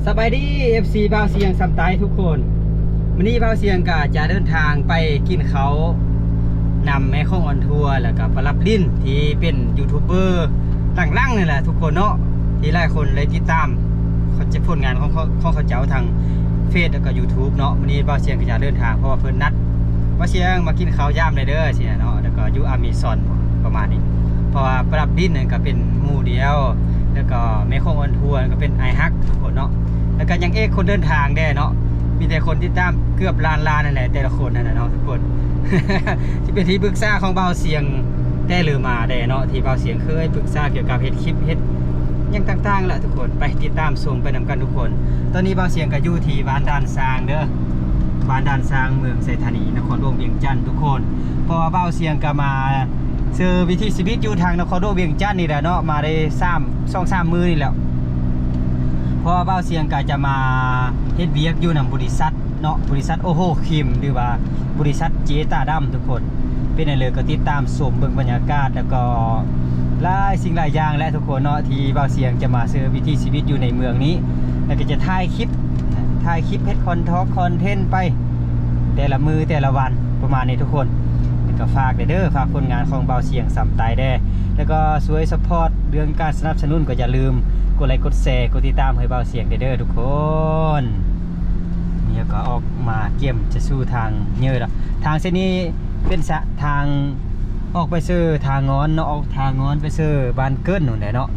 ສະບາຍດີ ເອັຟຊີ ບ່າວສຽງສຳຕາຍທຸກຄົນ. ມື້ນີ້ບ່າວສຽງກໍຈະເດີນທາງໄປກິນເຂົ້ານຳແມ່ຂອງອອນທົວ ແລ້ວກໍປາລັບດິນ ທີ່ເປັນຢູທູບເບີຫຼັງໆນີ້ແຫຼະທຸກຄົນເນາະ ທີ່ຫຼາຍຄົນໄດ້ຕິດຕາມເຂົາເຈົ້າ ຜົນງານຂອງເຂົາ ຂອງເຂົາເຈົ້າທາງເຟສ ແລ້ວກໍຢູທູບເນາະ. ມື້ນີ້ບ່າວສຽງກໍຈະເດີນທາງ ເພາະວ່າເພິ່ນນັດບ່າວສຽງມາກິນເຂົ້າຢາມແດ່ເດີ ຊີ້ນະເນາະ ແລ້ວກໍຢູ່ອາເມຊອນປະມານນີ້ ເພາະວ່າປາລັບດິນນັ້ນກໍເປັນໝູ່ດຽວ ແລ້ວກໍແມ່ຂອງອອນທົວກໍເປັນອ້າຍຮັກ ທຸກຄົນເນາະ ແລ້ວກໍຍັງເອກຄົນເດີນທາງແດ່ເນາະ. ມີແຕ່ຄົນຕິດຕາມເກືອບລ້ານລ້ານນັ້ນແຫຼະ ແຕ່ລະຄົນນັ້ນນະເນາະທຸກຄົນ. ທີ່ເປັນທີ່ປຶກສາຂອງບ່າວສຽງແຕ່ເລີມາແດ່ເນາະ ທີ່ບ່າວສຽງເຄີຍປຶກສາກ່ຽວກັບເຮັດຄລິບເຮັດຫຍັງຕ່າງໆແຫຼະທຸກຄົນ. ໄປຕິດຕາມຊົມໄປນຳກັນທຸກຄົນ. ຕອນນີ້ບ່າວສຽງກໍຢູ່ທີ່ບ້ານດ່ານຊ້າງເດີ ບ້ານດ່ານຊ້າງ ເມືອງໄຊທານີ ນະຄອນຫຼວງວຽງຈັນທຸກຄົນ. ເພາະວ່າບ່າວສຽງກໍມາເຊີວິຖີຊີວິດຢູ່ທາງນະຄອນຫຼວງວຽງຈັນນີ້ແຫຼະເນາະ ມາໄດ້ສາມ ສອງສາມມື້ນີ້ແລ້ວ. ເພາະວ່າບ່າວສຽງກໍຈະມາເຮັດວຽກຢູ່ນຳບໍລິສັດເນາະ ບໍລິສັດໂອໂຮຄິມ ຫຼືວ່າບໍລິສັດເຈຕາດຳທຸກຄົນ. ເປັນຫຍັງເລີຍກໍຕິດຕາມຊົມເບິ່ງບັນຍາກາດ ແລ້ວກໍຫຼາຍສິ່ງຫຼາຍຢ່າງແຫຼະທຸກຄົນເນາະ ທີ່ບ່າວສຽງຈະມາເຊີວິຖີຊີວິດຢູ່ໃນເມືອງນີ້ ແລ້ວກໍຈະຖ່າຍຄລິບ ຖ່າຍຄລິບເຮັດຄອນທອກຄອນເທັນໄປ ແຕ່ລະມື້ແຕ່ລະວັນປະມານນີ້ທຸກຄົນ. ແລ້ວກໍຝາກແດ່ເດີ ຝາກຜົນງານຂອງບ່າວສຽງສຳຕາຍແດ່ ແລ້ວກໍຊ່ວຍຊັບພອດເລື່ອງການສະໜັບສະໜູນ ກໍຢ່າລືມກົດໄລກົດແຊ ກົດຕິດຕາມໃຫ້ບ່າວສຽງແດ່ເດີທຸກຄົນ. ນີ້ກໍອອກມາກຽມຈະສູ່ທາງເຍອລະ ທາງເສັ້ນນີ້ເປັນສະ ທາງອອກໄປເຊີທ່າງ່ອນເນາະ ອອກທ່າງ່ອນໄປເຊີບ້ານເກີນນັ້ນແຫຼະເນາະ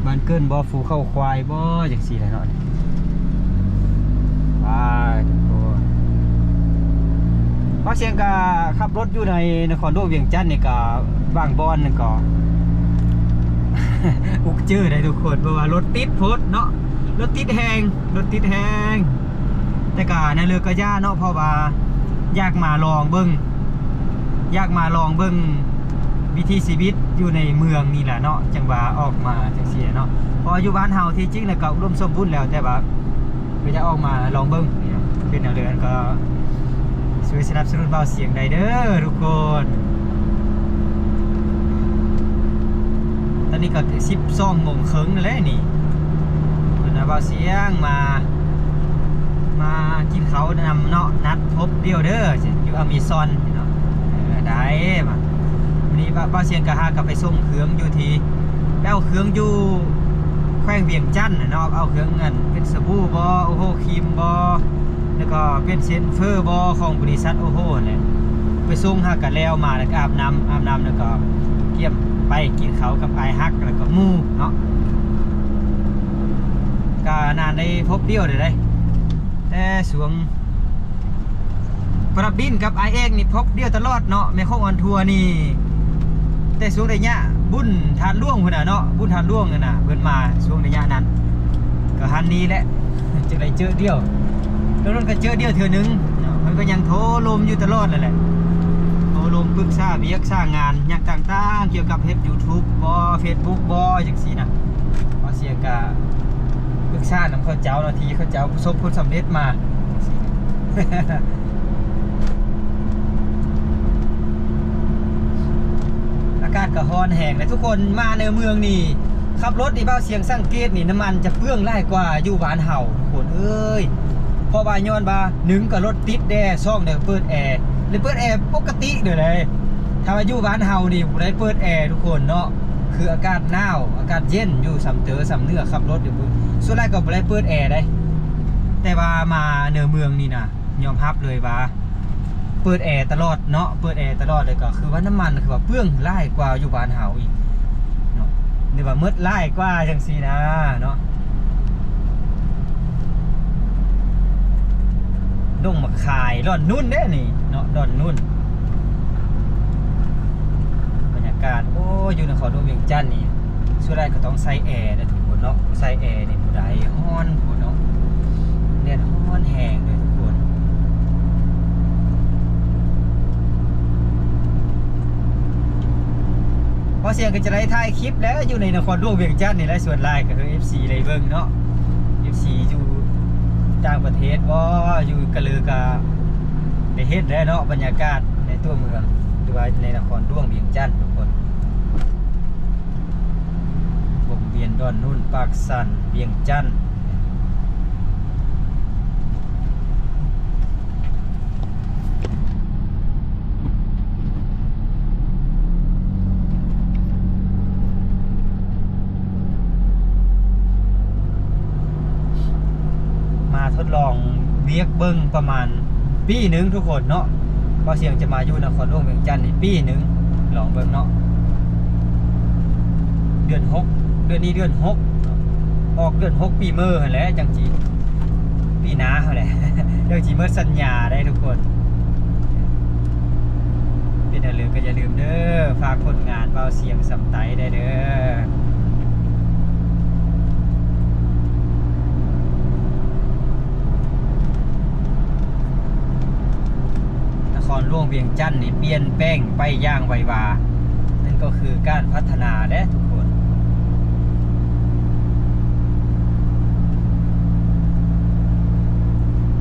ບ້ານເກີນບໍ່ ພູເຂົາຄວາຍບໍ່ ຈັ່ງຊີ້ແຫຼະເນາະ. ໄປທຸກຄົນ ບ່າວສຽງກໍຂັບລົດຢູ່ໃນນະຄອນຫຼວງວຽງຈັນນີ້ກໍບາງບ່ອນນີ້ກໍອຸກຈື່ໄດ໋ທຸກຄົນ ເພາະວ່າລົດຕິດໂພດເນາະ ລົດຕິດແຮງ ລົດຕິດແຮງ. ແຕ່ກໍແນວເລີກກໍຢ່າເນາະ ເພາະວ່າຢາກມາລອງເບິ່ງ ຢາກມາລອງເບິ່ງວິຖີຊີວິດຢູ່ໃນເມືອງນີ້ແຫຼະເນາະ ຈັ່ງວ່າອອກມາຈັ່ງຊີ້ເນາະ. ເພາະວ່າຢູ່ບ້ານເຮົາທີ່ຈິງແລ້ວກໍອຸດົມສົມບູນແລ້ວ ແຕ່ວ່າກໍຢາກອອກມາລອງເບິ່ງ ເປັນແນວໃດກໍຊ່ວຍສະໜັບສະໜູນບ່າວສຽງໄດ້ເດີທຸກຄົນ. ຕອນນີ້ກໍສິບສອງໂມງເຄິ່ງແລ້ວນີ້ ເພິ່ນວ່າບ່າວສຽງມາ ມາກິນເຂົ້ານຳເນາະ ນັດພົບດຽວເດີ ຢູ່ອາເມຊອນເນາະ. ເອີ ໄດ້ ມາ ມື້ນີ້ບ່າວສຽງກໍຫາກັບໄປສົ່ງເຄື່ອງຢູ່ທີ່ ໄປເອົາເຄື່ອງຢູ່ແຂວງວຽງຈັນນະເນາະ ເອົາເຄື່ອງອັນເປັນສະບູບໍ ໂອໂຮຄີມບໍ ແລ້ວກໍເປັນເຊັນເຟີບໍ ຂອງບໍລິສັດໂອໂຮຫັ້ນແຫຼະ ໄປສົ່ງ ຫາກະແລ້ວມາ ແລ້ວກໍອາບນ້ຳ ອາບນ້ຳແລ້ວກໍກຽມໄປກິນເຂົ້າກັບອ້າຍຮັກ ແລ້ວກໍໝູ່ເນາະ. ກະນານໄດ້ພົບດຽວເລີຍເດ້ ແຕ່ຊ່ວງປາລັບດິນກັບອ້າຍເອກນີ້ພົບດຽວຕະຫຼອດເນາະ ແມ່ຂອງອອນທົວນີ້ ແຕ່ຊ່ວງໄລຍະບຸນທາດຫຼວງພຸ້ນນະເນາະ ບຸນທາດຫຼວງຫັ້ນນະ ເພິ່ນມາຊ່ວງໄລຍະນັ້ນ ກໍຫັ້ນນີ້ແຫຼະ ຈຶ່ງໄດ້ເຈີດຽວ ແລ້ວນັ້ນກໍເຈີດຽວເທື່ອໜຶ່ງເນາະ ເພິ່ນກໍຍັງໂທລົມຢູ່ຕະຫຼອດນັ້ນແຫຼະ ໂທລົມປຶກສາວຽກສາງານຫຍັງຕ່າງໆ ກ່ຽວກັບເຮັດຢູທູບບໍ ເຟສບຸກບໍ ຈັ່ງຊີ້ນະ. ບ່າວສຽງກະປຶກສານຳເຂົາເຈົ້າເນາະ ທີ່ເຂົາເຈົ້າປະສົບຜົນສຳເລັດມາ. ອາກາດກໍຮ້ອນແຮງເລີຍທຸກຄົນ ມາໃນເມືອງນີ້ ຂັບລົດນີ້ ບ່າວສຽງສັງເກດນີ້ ນ້ຳມັນຈະເປືອງຫຼາຍກວ່າຢູ່ບ້ານເຮົາທຸກຄົນເອີຍ. ເພາະວ່າຍ້ອນວ່າ ໜຶ່ງກໍລົດຕິດແດ່ ສອງແດ່ເປີດແອ ແລະເປີດແອປົກກະຕິເດີ. ຖ້າວ່າຢູ່ບ້ານເຮົານີ້ບໍ່ໄດ້ເປີດແອທຸກຄົນເນາະ ຄືອາກາດໜາວ ອາກາດເຢັນ ຢູ່ສ່ຳເຕີສ່ຳເໜືອ ຂັບລົດຢູ່ ສ່ວນຫຼາຍກໍບໍ່ໄດ້ເປີດແອເດ້. ແຕ່ວ່າມາເໜືອເມືອງນີ້ນະ ຍອມຮັບເລີຍວ່າເປີດແອຕະຫຼອດເນາະ ເປີດແອຕະຫຼອດ ແລ້ວກໍຄືວ່ານ້ຳມັນຄືວ່າເປືອງຫຼາຍກວ່າຢູ່ບ້ານເຮົາອີກເນາະ ຫຼືວ່າໝົດຫຼາຍກວ່າຈັ່ງຊີ້ນະເນາະ. ດົງໝາກຄາຍ ດອນນຸ່ນເດ້ນີ້ເນາະ ດອນນຸ່ນ. ບັນຍາກາດ ໂອ້ ຢູ່ນະຄອນຫຼວງວຽງຈັນນີ້ ສ່ວນຫຼາຍກໍຕ້ອງໃສ່ແອເດີທຸກຄົນເນາະ ບໍ່ໃສ່ແອນີ້ບໍ່ໄດ້ ຮ້ອນໂພດເນາະ ແດດຮ້ອນແຮງເດີທຸກຄົນ. ບ່າວສຽງກໍຈະໄດ້ຖ່າຍຄລິບແຫຼະ ຢູ່ໃນນະຄອນຫຼວງວຽງຈັນນີ້ແຫຼະ ສ່ວນຫຼາຍກໍຄືເອັຟຊີໄດ້ເບິ່ງເນາະ ເອັຟຊີຢູ່ຕ່າງປະເທດບໍ ຢູ່ກະເລີກະໄດ້ເຫັນແຫຼະເນາະ ບັນຍາກາດໃນຕົວເມືອງ ຫຼືວ່າໃນນະຄອນຫຼວງວຽງຈັນທຸກຄົນ. ວົງວຽນດອນນຸ່ນ ປາກຊັນ ວຽງຈັນ ມາທົດລອງວຽກເບິ່ງປະມານປີໜຶ່ງທຸກຄົນເນາະ. ບ່າວສຽງຈະມາຢູ່ນະຄອນຫຼວງວຽງຈັນນີ້ປີໜຶ່ງ ລອງເບິ່ງເນາະ. ເດືອນຫົກ ເດືອນນີ້ເດືອນຫົກ ອອກເດືອນຫົກປີເມີຫັ້ນແຫຼະ ຈັ່ງຊິ ປີໜ້າຫັ້ນແຫຼະ ຈັ່ງຊິໝົດສັນຍາໄດ໋ທຸກຄົນ. ເປັນອັນເລີກກໍຢ່າລືມເດີ ຝາກຜົນງານບ່າວສຽງສຳໄຕໄດ້ເດີ. ນະຄອນຫຼວງວຽງຈັນນີ້ປ່ຽນແປງໄປຢ່າງໄວວາ, ນັ້ນກໍຄືການພັດທະນາແຫຼະທຸກຄົນ.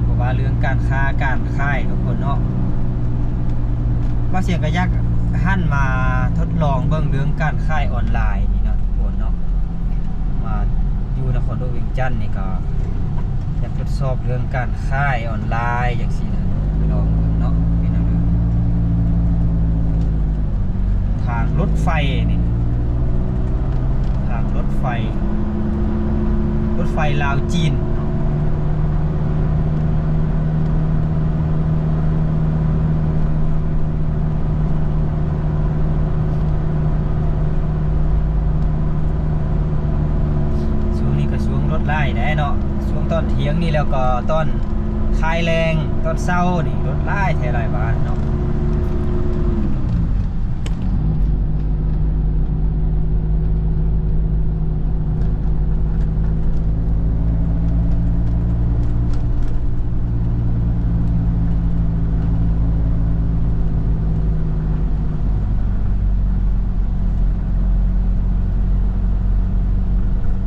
ບໍ່ວ່າເລື່ອງການຄ້າການຂາຍທຸກຄົນເນາະ, ບ່າວສຽງກໍຢາກຫັນມາທົດລອງເບິ່ງເລື່ອງການຂາຍອອນລາຍນີ້ເນາະທຸກຄົນເນາະ. ມາຢູ່ນະຄອນຫຼວງວຽງຈັນນີ້ກໍຢາກທົດສອບເລື່ອງການຂາຍອອນລາຍຈັ່ງຊີ້ນະ, ລອງເບິ່ງເນາະ ເປັນແນວໃດ. ທາງລົດໄຟນີ້ ທາງລົດໄຟ ລົດໄຟລາວຈີນ. ຊ່ວງນີ້ກໍຊ່ວງລົດຫຼາຍແດ່ເນາະ, ຊ່ວງຕອນທ່ຽງນີ້ ແລ້ວກໍຕອນຄ້າຍແລງ ຕອນເຊົ້ານີ້ລົດຫຼາຍແທ້ຫຼາຍວ່າເນາະ.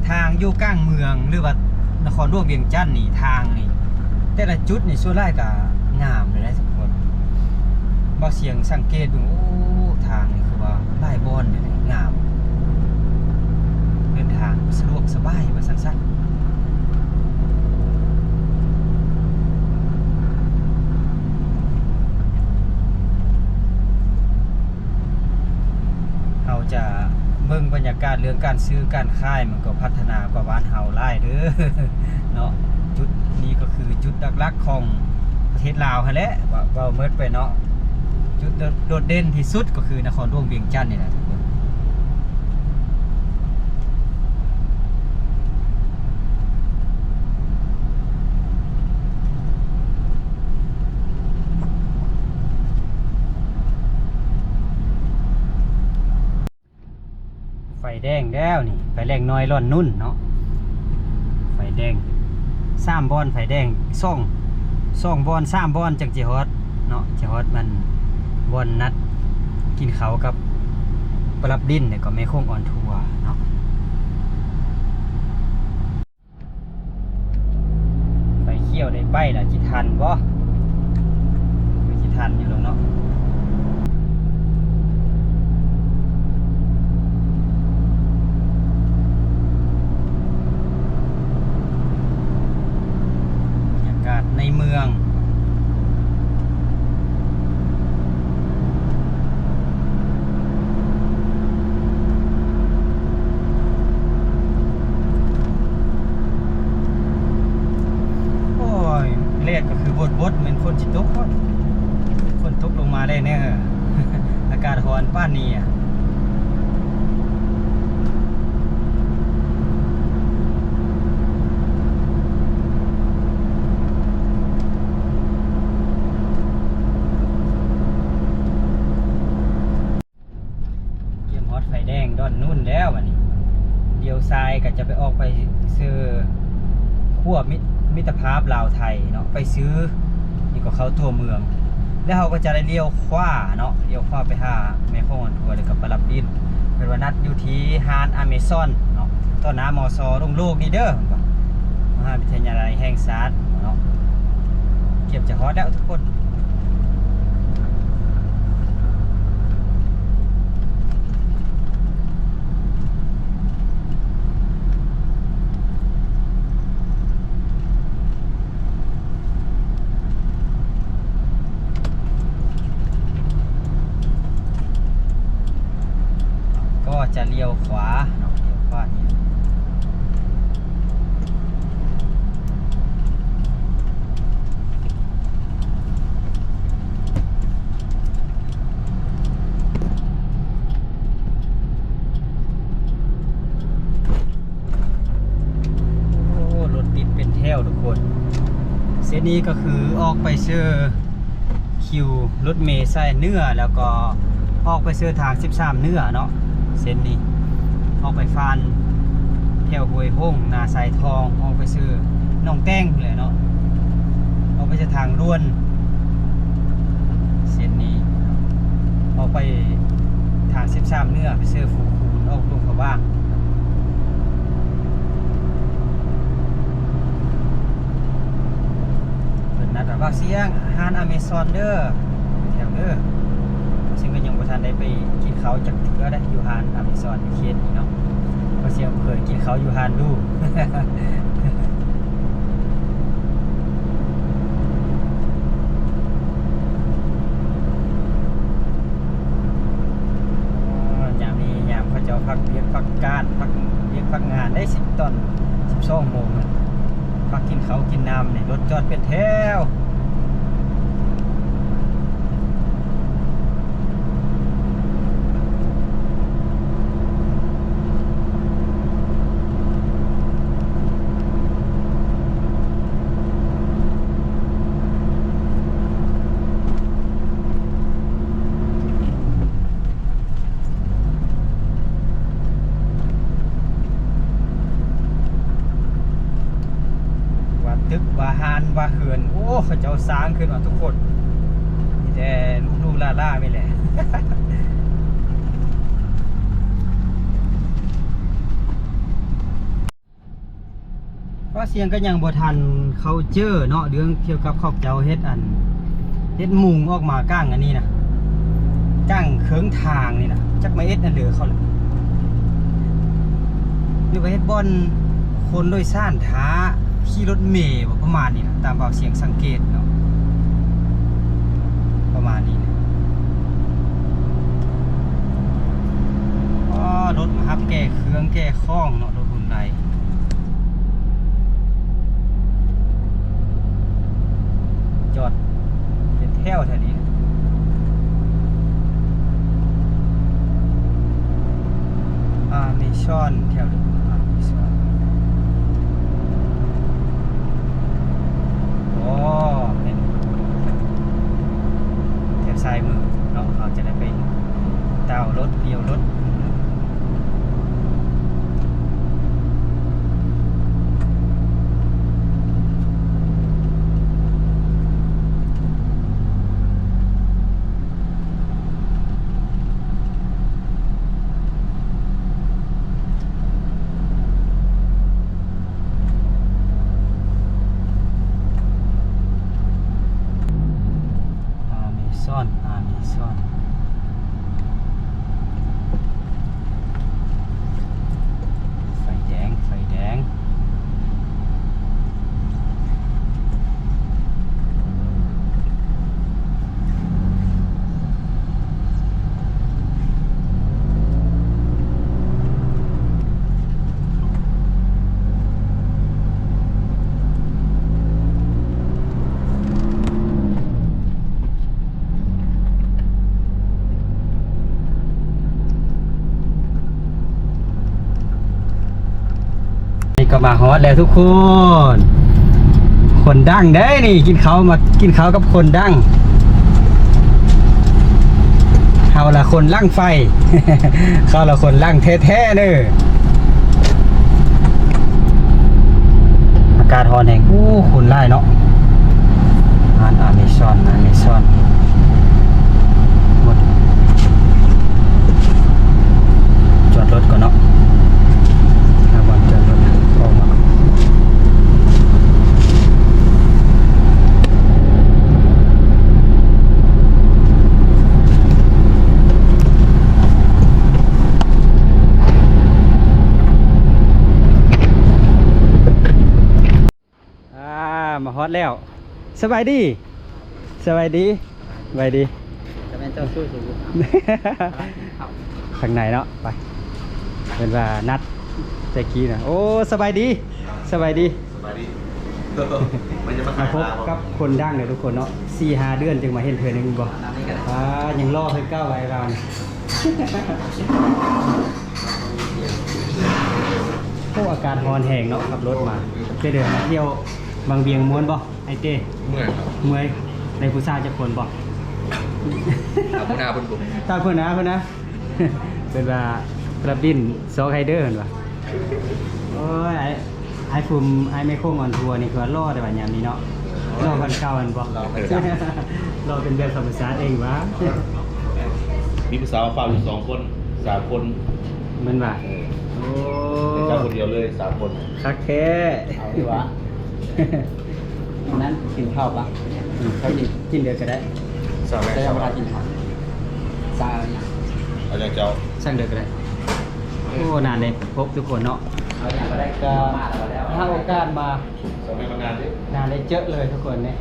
ທາງຢູ່ກາງເມືອງ ຫຼືວ່ານະຄອນຫຼວງວຽງຈັນນີ້ ທາງນີ້ ແຕ່ລະຈຸດນີ້ສ່ວນຫຼາຍກໍງາມເລີຍນະທຸກຄົນ. ບ່າວສຽງສັງເກດເບິ່ງ ໂອ້ ທາງນີ້ຄືວ່າຫຼາຍບ່ອນເດ ງາມ ເດີນທາງສະດວກສະບາຍວ່າຊັ້ນຊະ. ເຮົາຈະເບິ່ງບັນຍາກາດເລື່ອງການຊື້ການຂາຍ ມັນກໍພັດທະນາກວ່າບ້ານເຮົາຫຼາຍເດີເນາະ. ຈຸດນີ້ກໍຄືຈຸດຫຼັກໆຂອງປະເທດລາວຫັ້ນແຫຼະ ເວົ້າ ເວົ້າໝົດໄປເນາະ. ຈຸດໂດດ ໂດດເດັ່ນທີ່ສຸດກໍຄືນະຄອນຫຼວງວຽງຈັນນີ້ແຫຼະທຸກຄົນ. ໄຟແດງແລ້ວນີ້ ໄຟແດງນ້ອຍຫຼອນນຸ່ນເນາະ. ໄຟແດງສາມບ່ອນ ໄຟແດງສອງ ສອງບ່ອນ ສາມບ່ອນ ຈັ່ງຊິຮອດເນາະ, ຊິຮອດມັນບ່ອນນັດກິນເຂົ້າກັບປະລັບດິນ ແລ້ວກໍແມ່ໂຂງອອນທົວເນາະ. ໄຟຂຽວໄດ້ໄປລະ ຊິທັນບໍ່? ຄືຊິທັນຢູ່ດອກເນາະ. ບັນຍາກາດໃນເມືອງ. ໂອ້ຍ ແດດກໍຄືບົດໆ ແມ່ນຝົນຊິຕົກບໍ່? ຝົນຕົກລົງມາໄດ້ແນ່ ອາກາດຮ້ອນປານນີ້ອະ. ກຽມຮອດໄຟແດງດອນນູນແລ້ວບັດນີ້, ລ້ຽວຊ້າຍກໍຈະໄປອອກໄປຊື່ຂົວມິດ ມິດຕະພາບລາວໄທເນາະ, ໄປຊື່ ນີ້ກໍເຂົ້າຕົວເມືອງ ແລ້ວເຮົາກໍຈະໄດ້ລ້ຽວຂວາເນາະ, ລ້ຽວຂວາໄປຫາແມ່ຂອງອອນທົວ ແລ້ວກໍປະລັບດິນ. ເພິ່ນວ່ານັດຢູ່ທີ່ຮ້ານອາເມຊອນເນາະ, ຕໍ່ໜ້າ ມຊ ລຸງໂລກນີ້ເດີ ມະຫາວິທະຍາໄລແຫ່ງຊາດເນາະ. ກຽມຈະຮອດແລ້ວທຸກຄົນ. ກໍຈະລ້ຽວຂວາເນາະ, ລ້ຽວຂວານີ້. ແລ້ວທຸກຄົນ ເສັ້ນນີ້ກໍຄືອອກໄປເຊີຄິວລົດເມສາຍເໜືອ ແລ້ວກໍອອກໄປເຊີທາງສິບສາມເໜືອເນາະ. ເສັ້ນນີ້ອອກໄປຜ່ານແຖວຫ້ວຍຫົງ ນາຊາຍທອງ ອອກໄປເຊີໜອງແຕ່ງພຸ້ນແຫຼະເນາະ ອອກໄປເຊີທາງດ່ວນ. ເສັ້ນນີ້ອອກໄປທາງສິບສາມເໜືອ ໄປເຊີພູຄູນ ອອກຫຼວງພະບາງ. ເພິ່ນນັດວ່າ ບ່າວຊຽງ ຮ້ານອາເມຊອນເດີ ແຖວເດີ. ເຊິ່ງກໍຍັງບໍ່ທັນໄດ້ໄປກິນເຂົ້າຈັກເທື່ອໃດ ຢູ່ຮ້ານອາເມຊອນເຂດນີ້ເນາະ ບ່າວຊຽງບໍ່ເຄີຍກິນເຂົ້າຢູ່ຮ້ານດູ. ອໍ ຍາມນີ້ຍາມເຂົາເຈົ້າພັກວຽກພັກການ ພັກວຽກພັກງານໄດ໋ ສິບຕອນ ສິບສອງໂມງ ພັກກິນເຂົ້າກິນນ້ຳນີ້ ລົດຈອດເປັນແຖວ. ວ່າຕຶກວ່າຮ້ານວ່າເຮືອນ ໂອ້ ເຂົາເຈົ້າສ້າງຂຶ້ນມາທຸກຄົນ ມີແຕ່ຫຼູໆຫຼ້າໆນີ້ແຫຼະ. ວ່າຊຽງກໍຍັງບໍ່ທັນເຂົ້າເຈີເນາະ ເລື່ອງກ່ຽວກັບເຂົາເຈົ້າເຮັດອັນ ເຮັດມຸງອອກມາກາງອັນນີ້ນະ ກາງເຄິ່ງທາງນີ້ນະ ຈັກມາເຮັດອັນເດີເຂົາ ຫຼືວ່າເຮັດບ່ອນຄົນໂດຍສານຖ້າຂີ່ລົດເມບໍ ປະມານນີ້ນະ ຕາມບ່າວຊຽງສັງເກດເນາະ ປະມານນີ້ນະ. ອໍ ລົດມາຮັບແກ່ເຄື່ອງແກ່ຂອງເນາະ ລົດຮຸນໃດ ຈອດເປັນແຖວແຖວນີ້. ອາເມຊອນ ແຖວເດີ ອາເມຊອນ ອໍ ເຫັນ ແຖວຊ້າຍມືເນາະ ເຮົາຈະໄດ້ໄປຕ່າວລົດ ລ້ຽວລົດ. ອາເມຊອນ ອາເມຊອນ ໄຟແດງ ໄຟແດງ. ນີ້ກໍມາຮອດແລ້ວທຸກຄົນ ຄົນດັງເດ້ນີ້ ກິນເຂົ້າ ມາກິນເຂົ້າກັບຄົນດັງ ເຮົາລະຄົນຫຼັງໄຟ ເຂົາລະຄົນຫຼັງແທ້ໆເດີ. ອາກາດຮ້ອນແຮງ ໂອ້ ຄົນຫຼາຍເນາະ. ຮ້ານອາເມຊອນ ອາເມຊອນ ໝົດ ຈອດລົດກ່ອນເນາະ ຫາບ່ອນຈອດລົດ ອອກມາ. ອ່າ ມາຮອດແລ້ວ ສະບາຍດີ ສະບາຍດີ ສະບາຍດີ. ຈະແມ່ນເຈົ້າຊູ້ສູງຢູ່ ທາງໃນເນາະ ໄປ ເພິ່ນວ່ານັດແຕ່ກີ້ນະ. ໂອ້ ສະບາຍດີ ສະບາຍດີ ສະບາຍດີ ມາພົບກັບຄົນດັງເດີທຸກຄົນເນາະ ສີ່ຫ້າເດືອນຈຶ່ງມາເຫັນເທື່ອໜຶ່ງບໍ່. ອ່າ ຍັງຫຼໍ່ຄືເກົ່າ ອ້າຍລາວນີ້. ໂອ້ ອາກາດຮ້ອນແຮງເນາະ ຂັບລົດມາ ໄປເດີນມາທ່ຽວວັງວຽງມ່ວນບໍ່ອ້າຍເຕ້? ເມື່ອຍຄັບ. ເມື່ອຍ. ໄດ້ຜູ້ສາວຈັກຄົນບໍ່? ຖາມຫົວໜ້າເພິ່ນບໍ່? ຖາມຫົວໜ້າເພິ່ນນະ. ເພິ່ນວ່າ ລັບດິນຊອກໄຮເດີ ເພິ່ນວ່າ. ໂອ້ຍ ອ້າຍ ອ້າຍພູມ ອ້າຍໄມໂຄງອອນທົວນີ້ຄືວ່າຫຼໍ່ແຕ່ວ່າຍາມນີ້ເນາະ. ຫຼໍ່ກວ່າເກົ່າແມ່ນບໍ່? ຫຼໍ່ປະຈຳ ຫຼໍ່ເປັນແບບທຳມະຊາດເອງຫວາ? ມີຜູ້ສາວມາຝາກຢູ່ສອງຄົນ ສາມຄົນ ແມ່ນຫວາ? ເອີ ໂອ້ ເຈົ້າຄົນດຽວເລີຍ ສາມຄົນ. ຄັກແທ້. ເອົາດີຫວາ? ນັ້ນກິນເຂົ້າປະ? ເຂົ້າກິນ ກິນເດີກະໄດ້. ສັ່ງແມ່ ແຕ່ວ່າກິນເຂົ້າ ສັ່ງເອົາຫຍັງ? ເອົາຫຍັງເຈົ້າ? ສັ່ງເດີກະໄດ້. ໂອ້ ນານໄດ້ພົບທຸກຄົນເນາະ. ເອົາຫຍັງກະໄດ້ ກະຫາໂອກາດມາ ສະໄໝມັນນານເດ້ ນານໄດ້ເຈີເລີຍທຸກຄົນເດ້.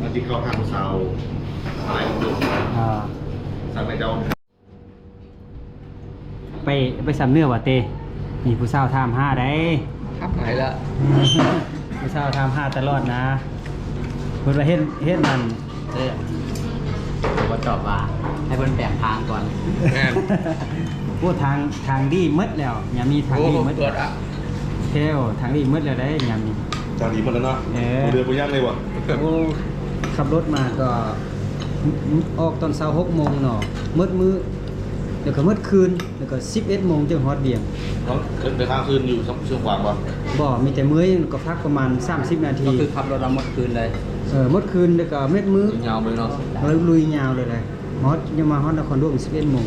ມາກິນເຂົ້າທາງຜູ້ສາວ ອາ ສັ່ງແມ່ເຈົ້າ. ໄປ ໄປຊຳເໜືອຫວາເຕ້? ມີຜູ້ສາວຖາມຫາໄດ໋. ຖາມໃຜລະ? ຜູ້ສາວຖາມຫາຕະຫຼອດນາ. ເພິ່ນວ່າເຮັດ ເຮັດນັ້ນ ເອີ ບໍ່ຕອບວ່າໃຫ້ເພິ່ນແປງທາງກ່ອນ. ແມ່ນ. ໂອ້ ທາງ ທາງດີໝົດແລ້ວ ຍາມນີ້ທາງດີໝົດ. ໂອ້ ເປີດອະ ແຖວທາງດີໝົດແລ້ວໄດ໋ຍາມນີ້. ທາງດີໝົດແລ້ວເນາະ. ເອີ ເຫຼືອບໍ່ຍັງເລີຍບໍ່? ໂອ້ ຂັບລົດມາກໍ ອອກຕອນເຊົ້າຫົກໂມງເນາະ ໝົດມື້ ແລ້ວກໍໝົດຄືນ ແລ້ວກໍສິບເອັດໂມງຈຶ່ງຮອດວຽງ. ເຮົາເດີນທາງຄືນຢູ່ຊຽງຂວາງບໍ່? ບໍ່ ມີແຕ່ເມື່ອຍ ກໍພັກປະມານສາມສິບນາທີ. ກໍຄືຂັບລົດມາໝົດຄືນເລີຍ. ເອີ ໝົດຄືນ ແລ້ວກໍໝົດມື້ ຍາວເລີຍເນາະ. ເອີ ລຸຍຍາວເລີຍແຫຼະ. ຮອດ ຍັງມາຮອດນະຄອນຫຼວງສິບເອັດໂມງ.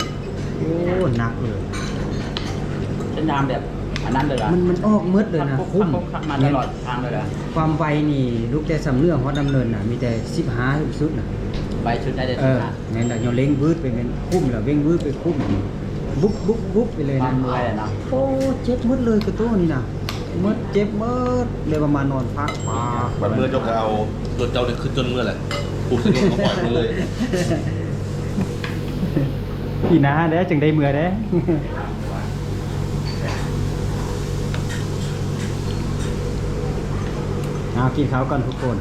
ໂອ້ ໜັກເລີຍ. ເສັ້ນທາງແບບອັນນັ້ນເລີຍຫວາ? ມັນ ມັນອອກໝົດເລີຍນະ ຄຸ້ມ ຄັກມາຕະຫຼອດທາງເລີຍຫວາ? ຄວາມໄວນີ້ ລຸກແຕ່ຊຳເໜືອຮອດດຳເນີນນະ ມີແຕ່ສິບຫ້າສຸດນະ. ໄວສຸດໄດ້ແຕ່ ເອີ ສິບຫ້າ. ແມ່ນລະ ຍ້ອນເລັ່ງວືດໄປແມ່ນຄຸ້ມລະ ເລັ່ງວືດໄປຄຸ້ມ ບຸບ ບຸບ ບຸບ ໄປເລີຍນະ. ໂອ້ ເຈັບໝົດເລີຍກະໂຕນີ້ນະ. ໝົດ ເຈັບໝົດ ເລີຍວ່າມານອນພັກ. ບາດເມື່ອເຈົ້າກະເອົາລົດເຈົ້ານີ້ຂຶ້ນຈົນເມື່ອແຫຼະ ປຸກສະຫຍຸກມາປ່ອຍເພິ່ນເລີຍ. ປີໜ້າແດ່ຈຶ່ງໄດ້ເມືອແດ່. ເອົາ ກິນເຂົ້າກ່ອນທຸກຄົນ.